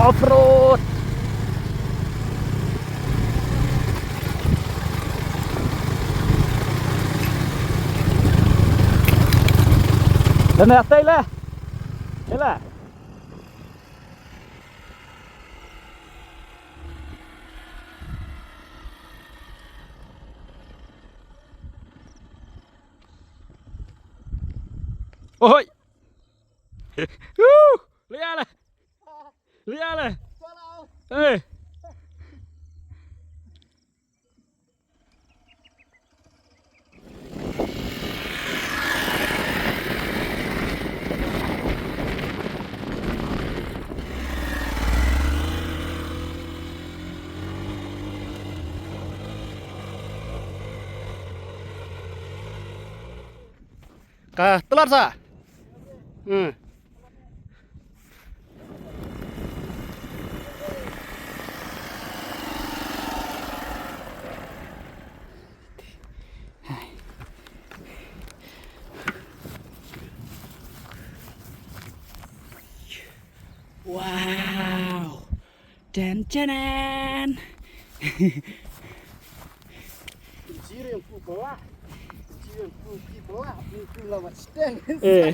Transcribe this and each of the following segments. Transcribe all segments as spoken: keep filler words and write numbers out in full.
Off-road. Dana, tei le. Tei le. Oi. Woo! Lia le. Lia le. Eh. Ka tlot sa. Hmm. Wow. Ten, ten, ten. Jiren pu pela. Jiren pu ki pela. Pu pela mat sten. Eh.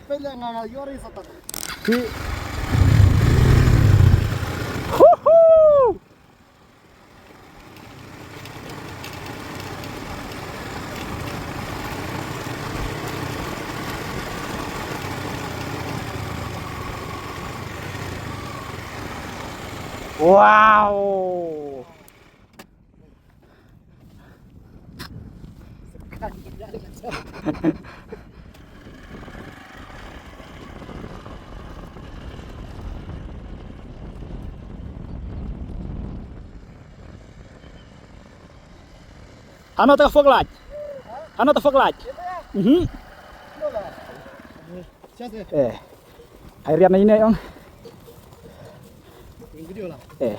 Pela ngana yori sata. Pi. Huhu. Wow. Hano te fog light? Hano te fog light? Mhm. Eh. Ai rian na ine ong. Eh.